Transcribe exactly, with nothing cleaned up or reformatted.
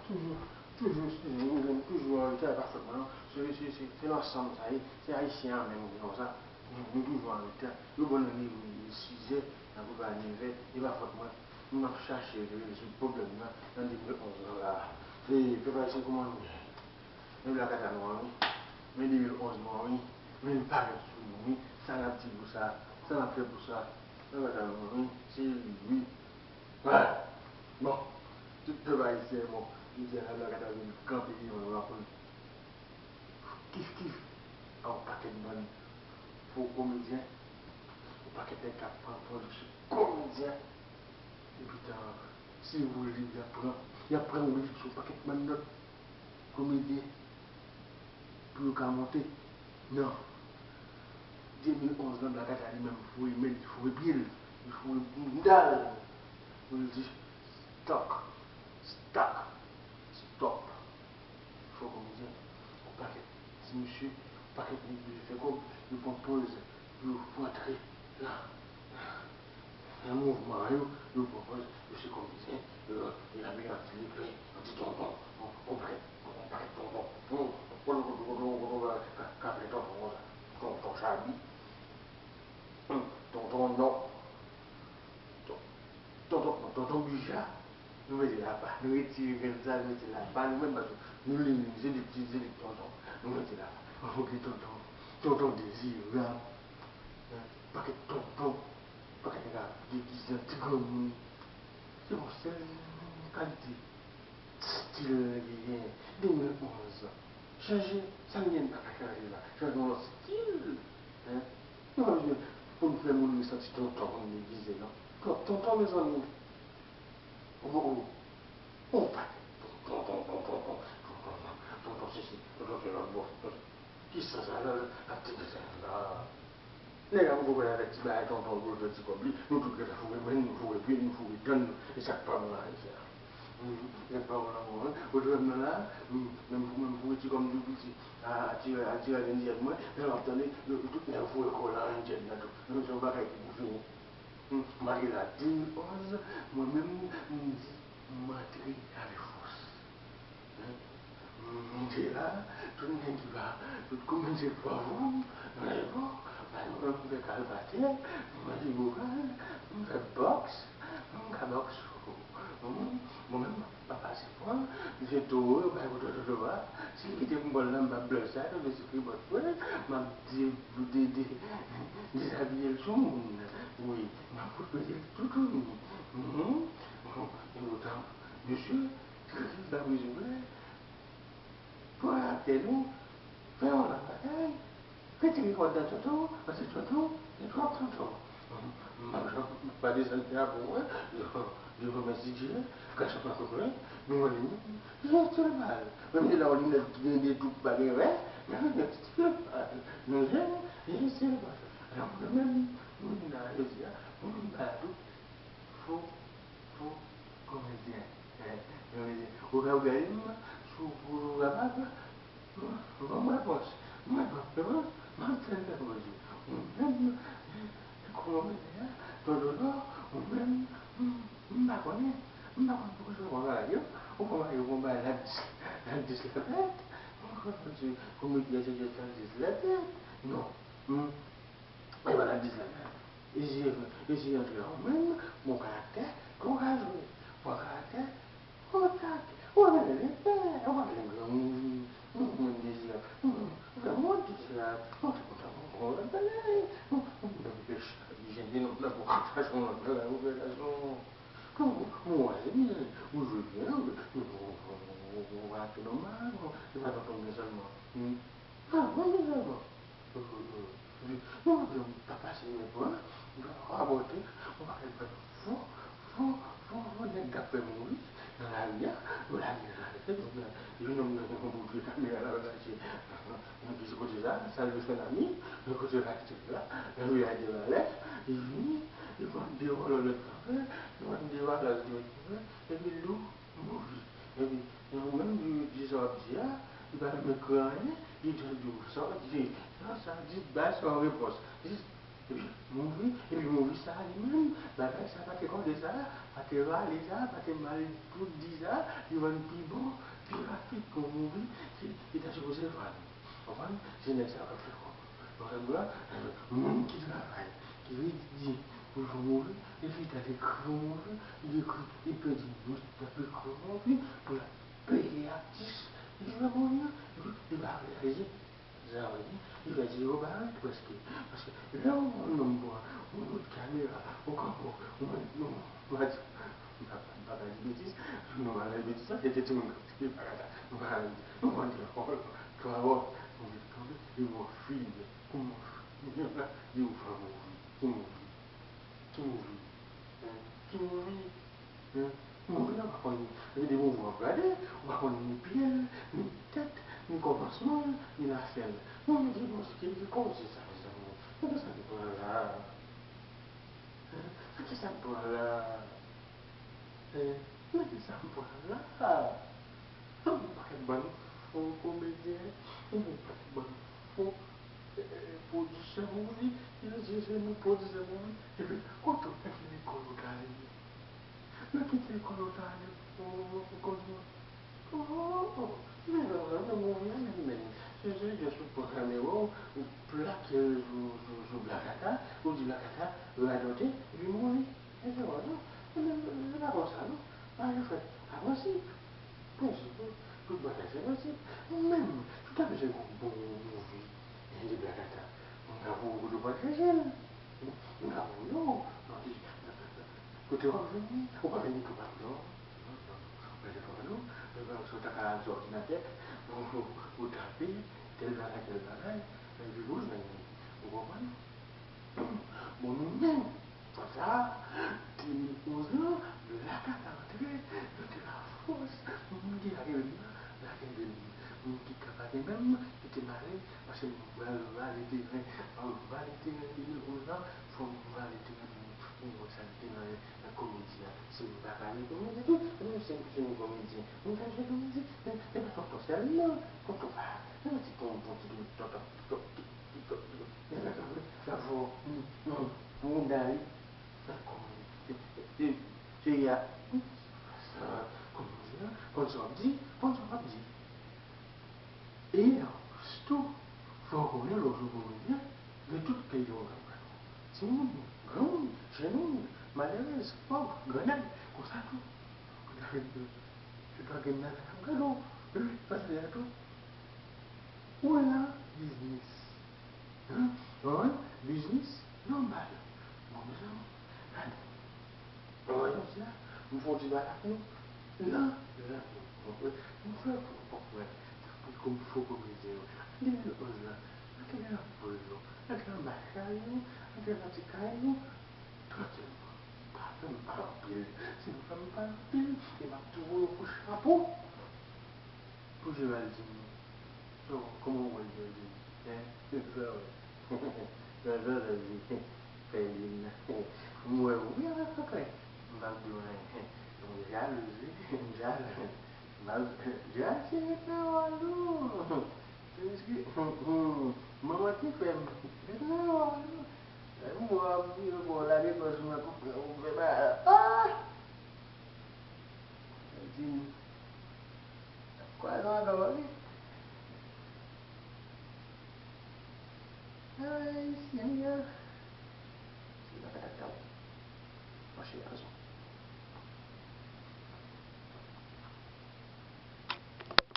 Toujou, toujou, toujou, nou jwenn toujou anreta, e pa fòt mwen non. Se, se, se, se lansanm sa ye, se Ayisyen an menm ki konsa. Nou, nou toujou anreta. Yo bon nan neve sizè, nan kou pa nevè, e pa fòt mwen. M ap chache rezoud pwoblèm nan nan de mil onz lan la. E, pèp ayisyen, kòman nou ye? Men blakata nou an wi. Men de mil onz nou an wi. Men li parèt sou nou wi. Sa n ap di pou sa? Sa n ap fè pou sa? Blakata nou an wi. Se li wi. Ah! Bon, tout pèp ayisyen, bon, jodi a la blakata vin kanpe devan nou la pou l kif kif a yon pakèt bann fo komedyen, yon pakèt nèg k ap pran pòz sou komedyen. Epi tan, se woulib y ap pran, y ap pran woulib sou yon pakèt bann lòt komedyen pou yo ka monte. Non. De mil onz lan, blakata li menm foure men l, li foure pye l, li foure bounda l pou l di stòk, stòk, stòp. Fo komedyen, yon pakèt ti mesye, yon pakèt nèg ki vle fè kòb, yo pran pòz pou yo rantre nan, nan mouvman yo, yo pran pòz, yo se komedyen, yo, yo la byen antre, yon ti tonton, yon, yon pakèt, yon pakèt tonton, yon, yon, yon, yon, yon, yon, ka, ka fè tonton konsa, tonton Chabi, tonton non, ton-, tonton, tonton Bija. Nou mete l apa, nou retire grenn sa, nou mete l apa, nou menm paske nou li menm, se de ti, se de tonton. Nou mete l apa. Oke, tonton, tonton Dezirab, pakèt tonton, pakèt nèg ap degize an ti granmoun. Se yon sèl kalite stil ki genyen. De mil onz, chanje, sa n gen pa ka chanje la? Chanje yon stil, hein? Nou pa bezwen pou n fè moun li santi tonton pou n degize, non. Tonton, mezanmi. Oh, oh, oh. Oh, pa tonton, tonton, tonton, tonton, tonton, tonton, sesi, tonton, se lòt bò. Kisa sa la, la, la, la, la. Nèg ap gwo avèk ti bagay tonton, gwo ti kòb li, nou tout ret ap foure men n, nou foure pye n, nou foure dann nou, e sa k pa bon la, mesye a. Nèg pa bon nan mwen, ou te wè m nan la, menm pou, menm pou ti kòm tou piti, a, a ti, a ti, a endyèd mwen, lè m ap tande, yo, tout nèg foure kò yo nan endyèd nan tou. Menm se yon bagay ki pou fini. M antre la de mil onz, mwen menm, m di, m antre avèk fòs. M te la, tout nèg ki pa, tout komedyen ki pa bon, m leve, bay mwen m fè kalbatè, m manje vokal, m fè bòks, m ka bòks. Mwen menm, m pa pase pran, m se towo, yo bay kote toto a, si l kite m bòl la, m p ap blòj sa, yo vle sikri bòt mwen, m ap de, de, de, dezabiye l sou moun, wi, m ap fout mete l toutouni. E poutan, mesye, Kriz la bezwen pran atè nou, fè yon lòt bagay, retire kòd nan tonton, paske tonton, se twòp tonton. M ap janm pa desann tè a pou mwen, yo, yo mèsi Dye, gason pa kokoye, nou wè li menm, se yon stil bal. Menm si la yon linèt ki gen de twou pa gen vè, men yon stil bal. Nou jwenn, se yon stil bal. Alò mwen menm, mwen vin la jodi a, mwen vin ba nou fo, fo komedyen. Komedyen. Ou ka gade m, si w kapab, ban m repons. M ap tann repons ou. Ou menm, komedyen, tonton, ou menm, m pa konnen. M pa konn poukisa w pa gade yo. Ou konn yo konn bay la dis, la dis la tèt. Ou konn di komedyen se jis la dis la tèt. Non. E pa la dis la tèt. Eseye, eseye antre la ou menm, bon karaktè, ke w ka jwe. Bon karaktè, bon karaktè. Ou pa genyen respè, ou pa genyen granmoun. Ou menm Dezirab, ou menm, ou fè mond Dezirab, ou te kontan pou ou konn bagay. Ou menm pechè, ki jende non nan pou gason nan bagay, ou fè gason. Ou, ou, ou wè, se byen, ou jwe byen, ou, ou, ou, ou, ou, ou, ou pa tou nòmal, non, se pa tonton gen sèlman. Hmm. Ah, mwen gen sèlman. Nou pa pase nenpòt, nou pa rabote, nou pa fè fò, fò, fò, fò, nèg k ap fè mouri nan lari a, yo lage nan lari a, yo nonm nan yon bout vye kamera la, yo lage nan ki kote sa, sa l jwe sou lami, nan kote la, et cetera. Nan vilaj de Valè, li vini, li pran de vòlò lòt kanpe, li pran de vòlò lòt kanpe, epi l di w, mouri. Epi, ou menm, di, di sa w ap di a, li pa menm ekri anyen, li di w sa w di, sa, sa, di, bay sa yon repons. Jis Epi, move, epi move sa a li menm, bagay sa a pa te kòde sa a, pa te rale sa a, pa te mal tout di sa a, li vann pi bon, pi rapid ke yon move ki, ki ta sipoze vann. Ou konprann? Se nèg sa a k ap fè kòb. Ou konprann la? Moun ki travay, ki redi pou l fè yon move, epi ta ekri yon move, li ekri, li pèdi bout, l ap ekri yon move pou l ap peye atis, li jwe move, li, li pa realize. Sa vle di, li fè zewo barèt prèske. Paske lè yon nonm pran yon bout kamera, yon kanpo, yon, yon, yon, m pa, m pa ka di betiz, nou pa bay betiz, sa se te timoun k ap fè bagay la. Nou pa, nou pa di ankò, twa wòt, nou met kanpe, e yon fi, kouman fi, di ou fè move, ki move, ki move, hein, ki move. Hein? Move la pa konn, li gen de move w ap gade, ou pa konn ni pye l, ni tèt, ni kòmansman l, ni lafen l. Move ki move ki, ki koze sa, mezanmi? Nan ki sa n pran la? Hein? Nan ki sa n pran la? Hein? Nan ki sa n pran la? Yon pakèt bann fo komedyen, yon pakèt bann fo, eh, eh, pwodisè move, ki di se nou pwodisè move. Epi, kote w, nan ki lekòl ou t ale? Nan ki lekòl ou t ale pou, pou, pou konnen? Oh, men, men, men, men, men, men, men, se, se jès ou pran kamera w, ou plake l sou, sou, sou Black Cat la, ou di Black Cat la radote, epi mouri. Men se pa sa, men, men, men, se pa konsa, non. Bagay yo fèt a prensip. Prensip, wi. Tout bagay se prensip. Menm, si w ta bezwen yon bon move, de Black Cat la, m ka voye w kote w pral chèche l. M ka voye w, nan ki, kote w ap vini, ou pa vini tou pa, non. Non, non, non. Ou pa vini tou pa, non. Ou ta ka al sou òdinatè, ou, ou, ou tape, tèl bagay, tèl bagay, epi ou jwenn li. Ou konprann? Bon, nou menm, fwa sa a, de mil onz lan, Black Cat antre, yo te la fòs, moun ki lage menm nan, lage menm. Moun ki ka pa gen menm, yo te mare, paske nou pral vale teren. An vale teren de mil onz lan, fò nou vale teren pou nou, pou nou wè sa ki te nan, nan komedi a. Si nou pa vale komedi tou, nou se, se nou komedyen. Nou ka jwe komedi, men, men pa tonton sèlman, tonton pa, men yon ti tonton, ti tonton, tonton, tonton. Lè sa kanpe, l ap fè w, mm, mm, mouda li. L ap kòmanse. E, e, e, se ya. Sa, kòmanse la, konn sa w ap di, konn sa w p ap di. E, tou, fò w konnen lè w jwe komedyen, gen tout kalite moun k ap gade w. Timoun, granmoun, jèn moun, malerèz, pòv, grannèg, konsa tou. Se pa gen nan k ap gade w. Wi, paske a tou. Ou nan biznis. Hein? Ou konprann? Biznis nòmal. Bon, mezanmi, gade. Ou wè jodi a, m fè yon ti bagay ak nou. Nan, nan, nou fè pou nou pwòp mwen. Tankou kòm fo komedyen yo. An de mil onz lan, antre nan pòz nou, antre anba chay nou, antre nan ti kay nou. Trankilman. Pa fè m pale anpil. Si nou fè m pale anpil, e m ap tou voye yon kout chapo. Pou Geraldine. So, kòman w wè Geraldine? Hein? Sa w wè? Sa, sa, sa di. Fè li nan. M wè w wi avèk Franklin. M p ap di w anyen. M jalou wi. M jalou. M ap, Geraldine ret nan wòl ou. Se miske, manman ki fè m ret nan wòl ou. Lè m wè w ap vire kò w lage kò sou mwen pou, pou fè bagay la. Ah! Geraldine. Kwaze ankò wi. Ay, Senyè. Se nan kaka w mache a zon.